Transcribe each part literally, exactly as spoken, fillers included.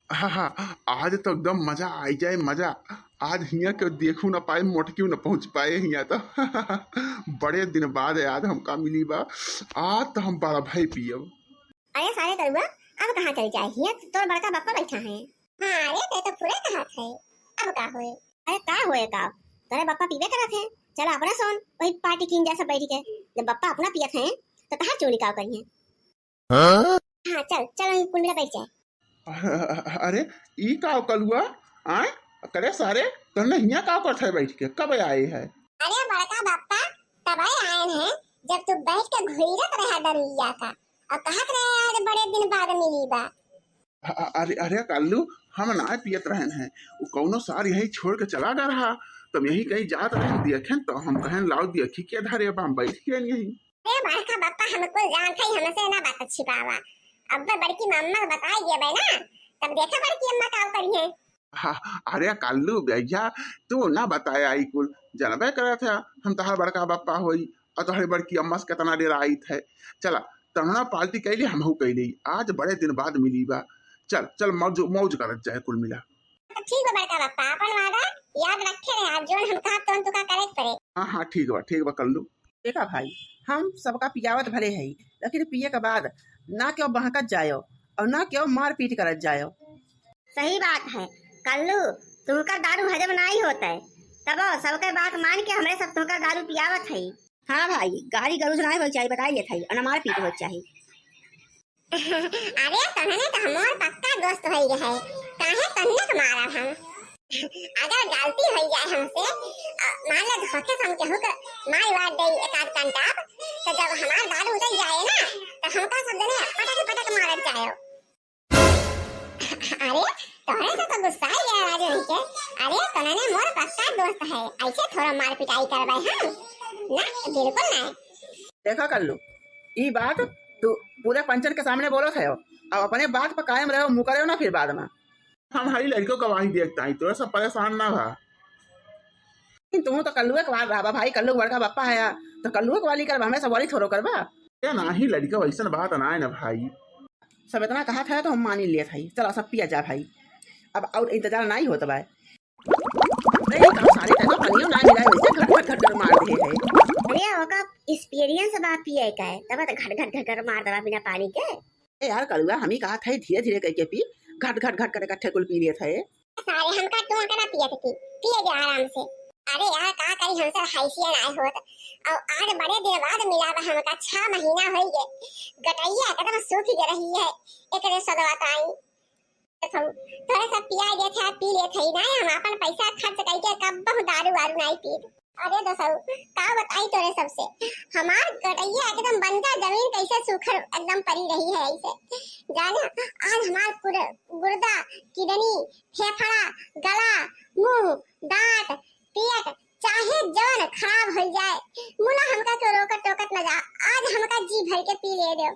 हाँ, हाँ, आज तो एकदम मजा आई जाए, मजा। आज हियाँ के देखू ना पाए, मोटकियो ना पहुँच पाए हियाँ तो। बड़े दिन बाद आज हमका मिली बा। आज तो हम बड़ा भाई पियब। अरे सारे कलुआ, अब कहाँ चल जाए? हियाँ तो तोर बड़का बप्पा बैठा है। हाँ, अरे ते तो पूरे कहत है, अब का होए? अरे का होए का? तोरे बप्पा पीबे करत है, चला अपना सोन, वही पार्टी कीन जा सब बैठ के। जब बप्पा अपना पियत है, तो तहार चोरी का करिए? हाँ? हाँ, चल, चल, वहीं कुल मिला बैठ जाए। अरे, ई का कलुआ? आय? करे सारे, तोहने हियाँ का करत है बैठ के? कब आए है? अरे बड़का बप्पा, तबे आयन है, जब तू बैठ के घुइरत रहा दरुइया का, और कहत रहे आज बड़े दिन बाद मिली बा। अ-, अ-, अरे, अरे कल्लू, हम ना पियत रहन हैं, वो कौनो सार यही छोड़ के चला गया रहा, तब यही कहीं जात रहन, देखेन तो हम कहन लाओ देखी के धरे बा, हम बैठ गए यही। ए बड़का बप्पा, हम कुल जानत हई, हमसे ना बात छिपावा। अब बड़की मम्मा के बताई देबे ना, तब देखा बड़की अम्मा का करिए। हाँ, अरे कल्लू भैया, तू ना बताया ई कुल, जानबे करत है हम तहार बड़का बप्पा होई, और तोहरे बड़की अम्मा से कितना डेराइत है। चला, तोहना पार्टी कैली, हमहू कैली, आज बड़े दिन बाद मिली बा। चल चल, मौज मौज करत जाए कुल मिला। तो ठीक बा बड़का बप्पा, अपन वादा याद रखे रहे, आज जोन हम कहब तोन तुका करे के पड़े। हाँ हाँ, ठीक बा, ठीक बा कल्लू। देखा भाई, हम सबका पियावत भले हई, लेकिन पिए के बाद ना केहू बहकत जायो और ना केहू मारपीट करत जायो। सही बात है कल्लू, तुमका दारू हजम नाई होत है, तब सबके बात मान के हमरे सब तुमका दारू पियावत हई। हाँ भाई, गाली गलौज नाई होई चाहिए, बताई देत हई, और ना मारपीट होई चाहिए। अरे तोहने तो हमार पक्का दोस्त होई रहे, काहे तन्ने के मारब हम? अगर गलती होई जाए हमसे, अ, मान लो धोखे से हम केहू के मार वार दे एक आध कंटाप, तो जब हमार दारू उतर जाए ना, तो हमका सब जने पटक पटक मारत जाए। अरे तोहरे से तो गुस्सा ही गया राजू के। अरे तोहने मोर पक्का दोस्त है, ऐसे थोड़ा मार पिटाई करबे हम ना, बिल्कुल ना। देखा कल्लू, ई बात तू पूरे पंचन के सामने बोलत है, अब अपने बात पर कायम रहो, मुकरे ना फिर बाद में। हम हई लड़कों का वही देखता ही, तोरा सब परेशान ना भा। लेकिन तुम तो कल्लुए के वाल रहबा भाई, कल्लू बड़का बप्पा है, तो कल्लुए के वाली करबा, हमें सब वाली थोड़ो करबा। ये नाही लड़का वैसन बात ना है ना भाई। सब इतना कहा था तो हम मानी लिया था, चला सब पिया जा भाई, अब और इंतजार नहीं होता भाई। अरे, ई का सारे तैका पनियो ना मिला, वैसे घट घट घट घट मार दे है। अरे, ओका experience बा पिए का है, तब तो घट घट घट घट मार देबा बिना पानी के। ए यार कलुआ, हम ही कहा था धीरे धीरे करके पी, घट घट घट कर इकट्ठे कुल पी लेत है। सारे हमका टोक ना पिए थे, पिए जा आराम से। अरे यार, का करी, हमसे हैसियत ना होत। और आज बड़े दिन बाद मिला बा हमका, छह महीना हो गए, गटैया एकदम सूख गई रही है, एकरे सदवा ताई। देखो, तोरे सब पिया देत है, पी लेत है ना, हम अपन पैसा खर्च करके कब दारू वारू नहीं पीब। अरे दसऊ, का बताई तोरे सबसे, हमार गटैया एकदम बंजर जमीन कैसे सूखल एकदम पड़ी रही है ऐसे। जाने, आज हमार पूरे गुर्दा, किडनी, फेफड़ा, गला, मुंह, दांत, पेट, चाहे जवन खराब हो जाए, मुला हमका के रोकत टोकत न जा, आज हमका जी भर के पी ले दो।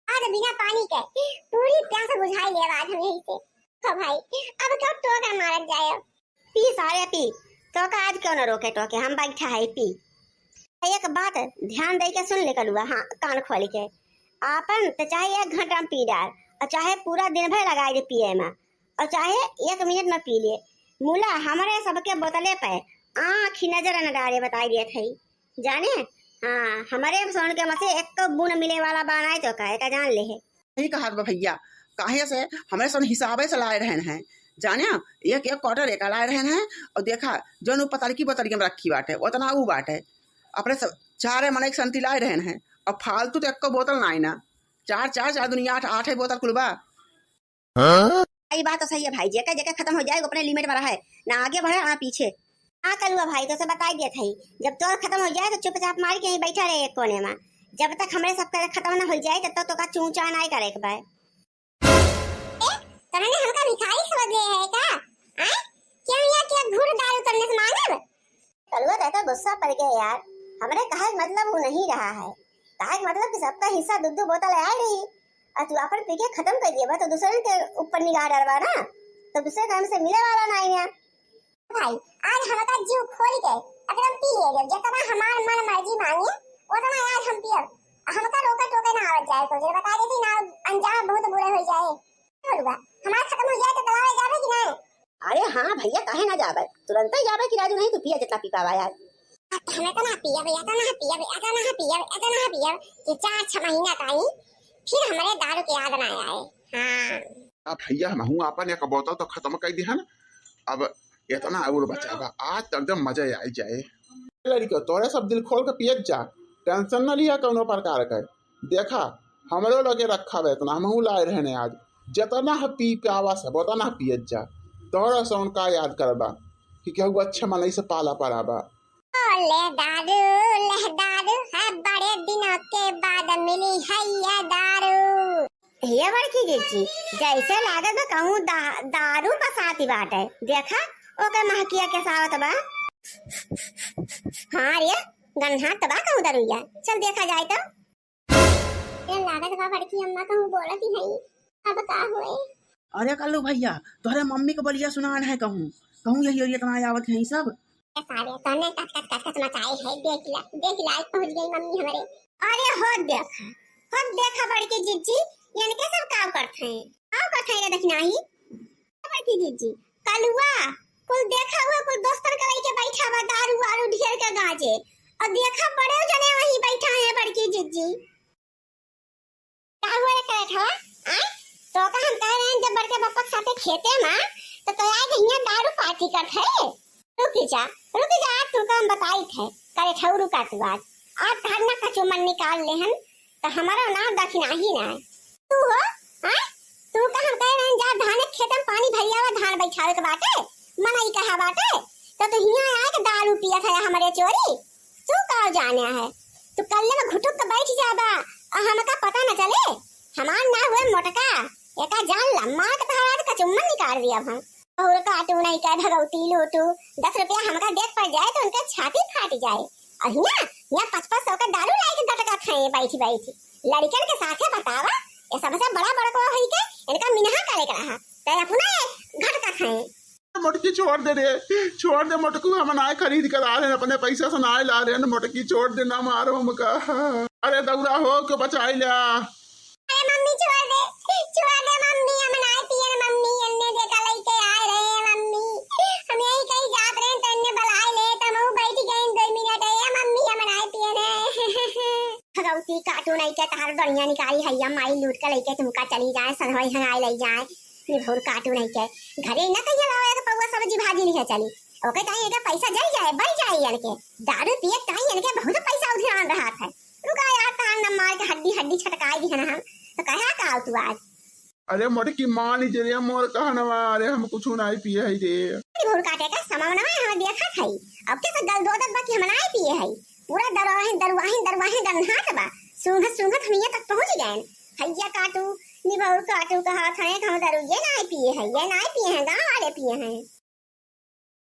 आज बिना पानी के पूरी प्यास बुझाई लेब आज हम यही से। तो भाई, अब तो टोका मारत जाए। पी सारे पी, तोका आज क्यों न रोके टोके, हम बैठा है पी। एक बात ध्यान दे के सुन ले कलुआ, हाँ, कान खोल के। आपन तो चाहे एक घंटा में पी डाल और चाहे पूरा दिन भर लगाई दे पिए में, और चाहे एक मिनट में पी ले। मुला हमरे सबके बोतले पे आँख ही नजर न डाले, बताई देत है। जाने, हाँ, हमरे सोन के मसे एक बून मिले वाला बा नाई तो काहे का जान ले है। सही कहत बा भैया, काहे से हमरे सोन हिसाबे से लाए रहन हैं। जाने, एक एक क्वार्टर एक लाए रहन हैं, और देखा, जौन ऊ पतरकी बोतलिया में रखी बाटे, उतना ऊ बाटे। अपने सब चारे मनई के संती लाए रहन हैं, और फालतू तो एको बोतल नाई ना। चार, चार, चार दुनिया आठ, आठ है बोतल कुल बा। हाँ? ई बात तो सही है भाई, जेकर जेकर खत्म हो जाए, वो अपने लिमिट में रहे, ना आगे बढ़े, ना पीछे। हाँ कलुआ भाई, तो से बताई देत हई, जब तोर खत्म हो जाए, तो चुपचाप मार के यहीं बैठा रहे एक कोने में, जब तक हमरे सबके खत्म ना हो जाए, तब तक तोका चूं चां नाई करे के बाय। ए, तोहने हमका भिखारी समझ ले है का? आय? क्यों या क्या घूर दारू तन्ने से मांगब? कलुआ, तै तो गुस्सा पड़ गया यार, हमरे कहे के मतलब वो नहीं रहा है, कहे के मतलब कि सबका हिस्सा दू दू बोतल आए रही, और तू अपन पी के खत्म कर दिए बा, तो दूसरे के ऊपर निगाह डरवा ना, तो दूसरे का हमसे मिले वाला ना है। भाई, आज हमका जीव खोल के एकदम पी लिए, जितना हमार मन मर्जी मांगे उतना आज हम पियब, हमका रोके टोके ना आवत जाए, तो जरा बता देती ना, अंजाम बहुत बुरे हो जाए। कलुआ, हमार खत्म हो जाए हाँ भइया, काहे ना जाबे, तुरंते जाबे कि राजू नहीं तू पिया जितना पी पावा यार। अब हमें तो ना पियब, या तो ना पियब, या तो ना पियब, या तो ना पियब कि चार छह महीना ताई फिर हमरे दारू के याद ना आए। हाँ। अब भइया, हमहू आपन एक बोतल तो खत्म कर दिहन, अब इतना और बचावा, आज तो एकदम मजा आई जाए। लड़िको, तोरे सब दिल खोल के पियत जा, टेंशन न लिया कौनो प्रकार के। देखा, हमरो लगे रखा बा इतना, हमहू लाए रहने आज। जितना ह पी पावा सब, उतना ह पियत जा। तोरा से उनका याद करबा कि केहू अच्छे मनई से पाला पड़ा बा। ओ ले दारू, ले दारू, है बड़े दिनों के बाद मिली है ये दारू। हे बड़की जिज्जी, जैसे लागत बा कहूँ दा-, दारू बसाती बाटे। देखा, ओके महकिया के सावत बा। हाँ रे, गन्हात बा कहूँ दरुइया। चल देखा जाए तो। ए, लागत बा बड़की अम्मा कहूँ बोलत ही हई। अब का होए? अरे कल्लू भइया, तोहरे मम्मी के बोलिया सुनान है कहूँ, कहूँ यही ओरिया तना आवत है सब। ए सारे, तने कच कच कच कच मचाए है, देख ला, देख ला, आज पहुँच गई मम्मी हमरे। अरे हो देखा, हो देखा बड़की जिज्जी, इनके सब काव करत हैं, काव करत हैं रे दखिनाही। बड़की जिज्जी, कलुआ, कुल देखा हुआ, कुल दोस्तन के लइके बैठा बा, दारू वारू ढेर के गाजे। और देखा बड़े जने वहीं बैठा हैं बड़की जिज्जी। का हुआ रे करत हवा? आय? तो का हम कह रहे हैं जब बड़के बप्पा के साथे खेते में, तो तो आए हियां दारू पार्टी करत है। रुकी जा, रुकी जा, आज तुमका हम बताई थे, करे ठौरू का तू आज। आज तहार ना कचुमन निकाल लेहन, तो हमारा ना दखिनाही ना है। तू हो, हाँ? तू का हम कहे रहन जा धान के खेत में पानी भरियावा, धान बैठावे के बाटे, मनई कहा बाटे, तो तू हियां आए के दारू पियत है हमरे चोरी। तू का जाने है? तू कल्ले में घुटुक के बैठ जाबा, आ हमका पता न चले। हमार ना हुए मोटका, एका जान ला, मार के तहरा के कचुम्मन निकाल दिया हम। और काटू नहीं कह भगवती लोटू, दस रुपया हमका देख पड़ जाए तो उनके छाती फाट जाए। और हियां, हियां पच पच सौ का दारू लाई के गटकत हैं बैठी बैठी। लड़िकन के साथे बतावा, ये सबसे बड़ा बड़को होई के इनका मिनहा करे के रहा, तै अपना ये घटकत हैं। मोटकी छोड़ दे रे, छोड़ दे मोटकू, हम नाय खरीद के ला रहे हैं, अपने पैसा से नाय ला रहे हैं, मोटकी छोड़ दे, ना मारो हमका। अरे दौरा हो के बचाई ला। अरे मम्मी छोड़ दे, छोड़ दे मम्मी, हम नाय पियन मम्मी, एन्ने देखा लइके आए रहे हैं मम्मी, हम यही कहीं जात रहे हैं तो एन्ने बुलाए ले तो हम बैठ गए दो मिनट, ए मम्मी हम नाय पियन है। भगवती काटू नहीं के तहार बढ़िया निकाली हैया माई लूट के लइके तुमका चली जाए, सधवाई हंगाई लई जाए। निभौर काटू नहीं के घरे न कहिया लावे के पौवा सब्जी भाजी लिहे चली। ओके ताई एका पैसा जल जाए, बल जाए इनके। दारू पिए ताई इनके बहुत पैसा उधिरान रहा था। रुका यार, तान न मार के हड्डी हड्डी छटकाई दी है ना हम। तो कहा का तू आज? अरे मोटकी मान जे रे मोर कहनवा, अरे हम कुछ नहीं पिए है रे। निभौर काटे का समावनवा हम देखा खाई। अब के तो गल दो दत बा कि हम नहीं पिए है। पूरा दरवाहिन, दरवाहिन, दरवाहिन गन्हात बा। सूंघत, सूंघत हम यहाँ तक पहुँच गए। हैया काटू, निभौर काटू कहा था कि हम दारू ये नहीं पिए है, ये नहीं पिए हैं, गाँव वाले पिए हैं।